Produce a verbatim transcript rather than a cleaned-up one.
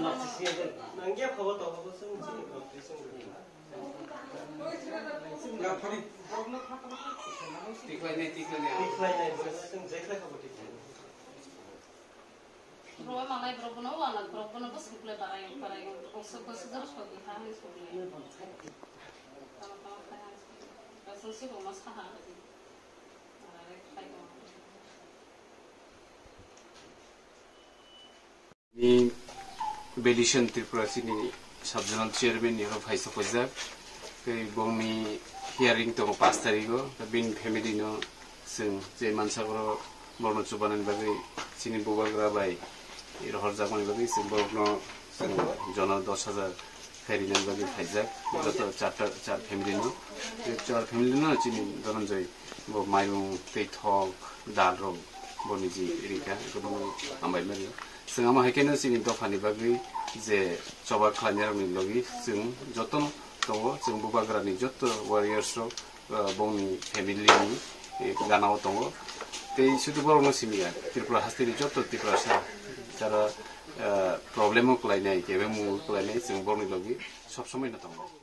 Nangya phabo to phabo chwng chini bwrwi chwng rwkha. Tikhlainai, tikhlainai. Tikhlainai bwrwi chwng jekhlai phabo tikhlainai. Rwma lai borok bono wala borok bono bwswk le barai barai kosok kosok jora sogwi ha hwnwi sogwi. Tama tama khai ha hwnwi sogwi. Chwng sibo ma saha. Barai khai tong. Ni Belishon Tripura chini sub-zonal chairman ni oro phai sokojak. Tei bongni hearing tongo pash tarigo. Bini family no chwng je mansa oro borokno chubanani bagwi chini bubagra bai rohorjakmani bagwi chwng borokno chwng jono dos hajar khairina bagwi phaijak, joto charta, char family no. Tei char family no chini Dhananjay bo mairung tei thok, dal rok boni ji rika, eko bono hambai mani. Chwng amo hai kheno chini dophani bagwi je choba khlainai rokni logi chwng jotono tongo, chwng bubagrani joto warriors rok, ah, bongni family ni, eh, ganao tongo. Tei sudu borokno simi ya, Tripura hasteni joto Tiprasa jara, ah, problem o kwlainai, kebeng mung o kwlainai, chwng borokni logi sob somoi no tongo.